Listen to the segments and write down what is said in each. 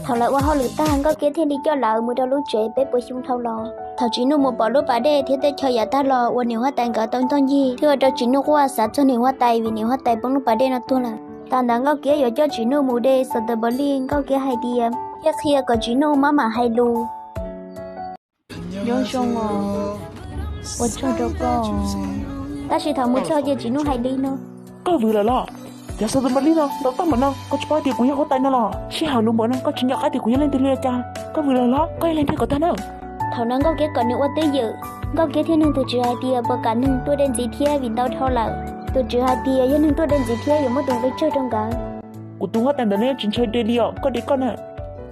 Thaum lawv ua hauj lwm tag, Nkauj Kiab thiaj li coj lawv mus rau lub tsev peb puas xyoo dhau los. Thaum Tsim Nuj mus pom lub pas dej thiab tej chaw yav tag los uas niam huab tais nkawd tau ntog ncig, thiaj ua rau Tsim Nuj quaj xav txog niam huab tais vim niam huab tais poob lub pas dej no tuag lawm. Thaum ntawd Nkauj Kiab yuav coj Tsim Nuj mus de xav tas npaum li, Nkauj Kiab hais tias thiaj qhia kom Tsim Nuj maj mam hais lus. Nyob zoo os, ua tsaug rau koj. Tab sis thaum mus txog ces Tsim Nuj hais li no: Koj vwm lawm los? Yog xav tas npaum li no, ntau tag npaum no, koj tsis paub tias kuv yog huab tais no los? Sij hawm luv npaum no koj tsis nco qab tias kuv yog leej twg li los cas? Koj vwm lawm los? Koj yog leej twg kom tag na? Thaum no Nkauj Kiab kom nws ua twj ywm, Nkauj Kiab thiaj nug tus tswv hais tias puas kam neeg tuaj de ntxiv thiab vim ntau dhau lawm. Tus tswv hais tias yog neeg tuaj de ntxiv thiab yuav muab tus nqi tsawg rau nkawd. Kuv tus huab tais ntawm no tsis ntshai de li os, koj de koj na.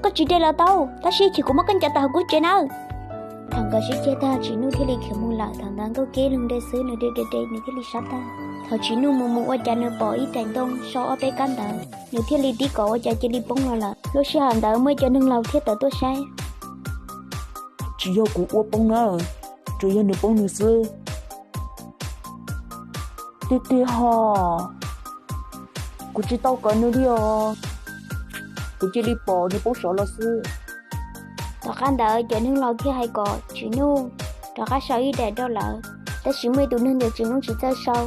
Koj tsis de los tau, tab sis cia kuv muab koj ncav tawm hauv kuv tsev nawb. Thaum nkawd sib ceg tag Tsim Nuj thiaj li khiav mus lawm. Thaum ntawd Nkauj Kiab leeg de xwb, nws de de de nws thiaj li sab tag. Thaum Tsim Nuj mus mus ua cas nws pom ib tais ntoo sau ob peb kab ntawd, nws thiaj li tib kom ua cas cia li poob los lawm. Lub sij hawm ntawd muaj ib co neeg laus thiaj tawm tuaj saib. Tsis yog kuv ua poob na, tsuas yog nws poob nws xwb. Tiag tiag hos, kuv tsis tau kawm nws li os, kuv cia li pom nws poob saud los xwb. Tom qab ntawd cov neeg laus thiaj hais kom Tsim Nuj rov qab sau ib daim rau lawv, tab sis muaj ib tus neeg tias Tsim Nuj tsis txawj sau.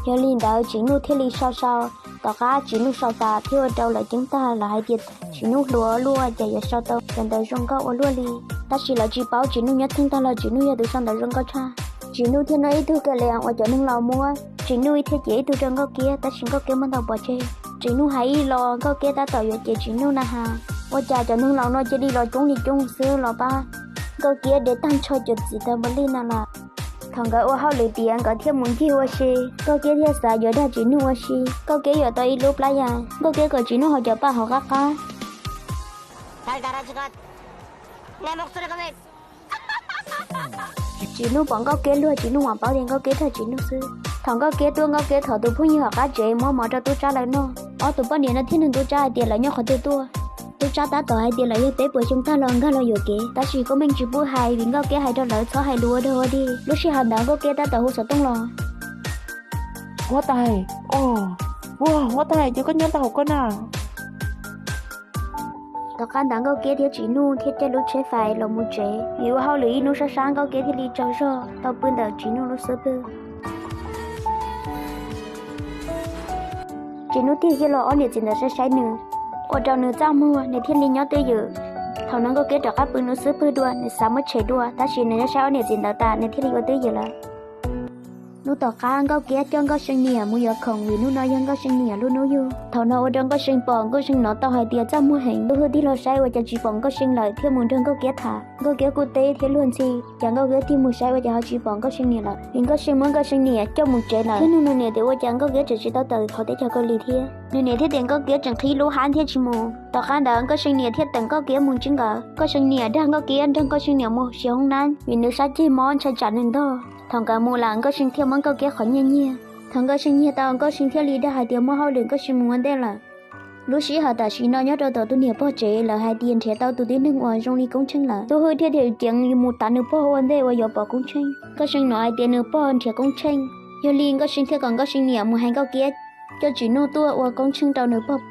Yog li ntawd Tsim Nuj thiaj li sau sau. Tom qab Tsim Nuj sau tas thiab ua rau lawv ceeb tag, lawv hais tias Tsim Nuj hluas luaj cas yuav sau tau cov ntawv zoo nkauj ua luaj li. Tab sis lawv tsis paub Tsim Nuj nyob theej tag los Tsim Nuj yog tus sau ntawv zoo nkauj tshaj. Tsim Nuj thiaj noj ib tug ka le uas cov neeg laus muab, Tsim Nuj thiaj cev ib tug rau Nkauj Kiab, tab sis Nkauj Kiab muab ntau pov tseg. Tsim Nuj hais ib los Nkauj Kiab tab tom yuav cev Tsim Nuj na has. Ua cas cov neeg laus no cia li los coob li coob xwb los pab Nkauj Kiab de tag nrho cuam txim tau npaum li no lawm. Thaum nkawd ua hauj lwm tiav nkawd thiaj mus ncig ua si, Nkauj Kiab thiaj xav yuav dag Tsim Nuj ua si. Nkauj Kiab yuav tau ib lub plab yas, Nkauj Kiab kom Tsim Nuj haus cov paj hauv qab qab. Tsim Nuj pom Nkauj Kiab luag Tsim Nuj mam paub tias Nkauj Kiab dag Tsim Nuj xwb. Thaum Nkauj Kiab tuaj Nkauj Kiab thov tus phooj ywg hauv qab tsev muab mov rau tub tsab lawv noj. Ob tug poj niam no thiaj nug tub tsab hais tias lawv nyob qhov twg tuaj. Tub tsab tab tom hais tias lawv yog peb puas xyoo tag los nkag los yuam kev, tab sis Nkauj Meej tsis pub hais vim Nkauj Kiab hais rau lawv txhob hais lus ua dog ua dig. Lub sij hawm ntawd Nkauj Kiab tab tom hu xov tooj los. Huab tais, o, huab tais, ces koj nyob ntawm hauv koj na. Tom qab ntawd Nkauj Kiab thiab Tsim Nuj thiaj caij lub tsheb fais los mus tsev. Vim ua hauj lwm ib hnub sab sab Nkauj Kiab thiaj li tsaug zog tau pw ntawm Tsim Nuj lub xub pwg. Tsim Nuj tig kiag los ob niam txiv ntawd saib saib nws, ua rau nws txaj muag nws thiaj li nyob twj ywm. Thaum no Nkauj Kiab rov qab pw nws xub pwg dua, nws xav muab tshem dua tab sis nws saib saib ob niam txiv ntawd tas nws thiaj li ua twj ywm lawm. Hnub tom qab Nkauj Kiab coj Nkauj See niam mus yuav khoom vim hnub no yog Nkauj See niam lub hnub yug. Thaum no ua rau Nkauj See pom Nkauj See hnov tau hais tias txaj muag heev. Tus hwj tig los saib ua cas tsis pom Nkauj See lawm thiaj mus nrog Nkauj Kiab tham. Nkauj Kiab kuj teb thiab luag ntxhi, cas Nkauj Kiab tig mus saib ua cas ho tsis pom Nkauj See niam lawm. Vim Nkauj See muab Nkauj See niam coj mus tsev lawm thiab nug nws niam tias ua cas Nkauj Kiab tseem tsis tau tawm qhov teb chaws Kaus Lim thiab. Nws niam thiaj tias Nkauj Kiab tseem qhib lub hab thiab tsis mus. Tom qab ntawd Nkauj See niam thiaj teem Nkauj Kiab mus ntsib nkawd. Nkauj See niam dag Nkauj Kiab nrog Nkauj See niam mus siv hoob nab vim nws sab ceg mob ntshai tsam nws ntog. Thaum nkawd mus lawm Nkauj See thiaj muab Nkauj Kiab qhov nyiaj nyiag. Thaum Nkauj See nyiag tau Nkauj See thiaj li dag hais tias muaj hauj lwm Nkauj See mus ua ntej lawm. Lub sij hawm tam sim no nyob rau tom tus niam pog tsev lawv hais tias nrhiav tau tus tib neeg uas zoo li Koob Tsheej lawm. Tus hwj thiaj tias ceev mus tav nws pog ua ntej uas yuav pom Koob Tsheej. Nkauj See hnov hais tias nws pog nrhiav Koob Tsheej, yog li Nkauj See thiaj kom Nkauj See niam mus hais Nkauj Kiab coj Tsim Nuj tuaj ua Koob Tsheej rau nws pog.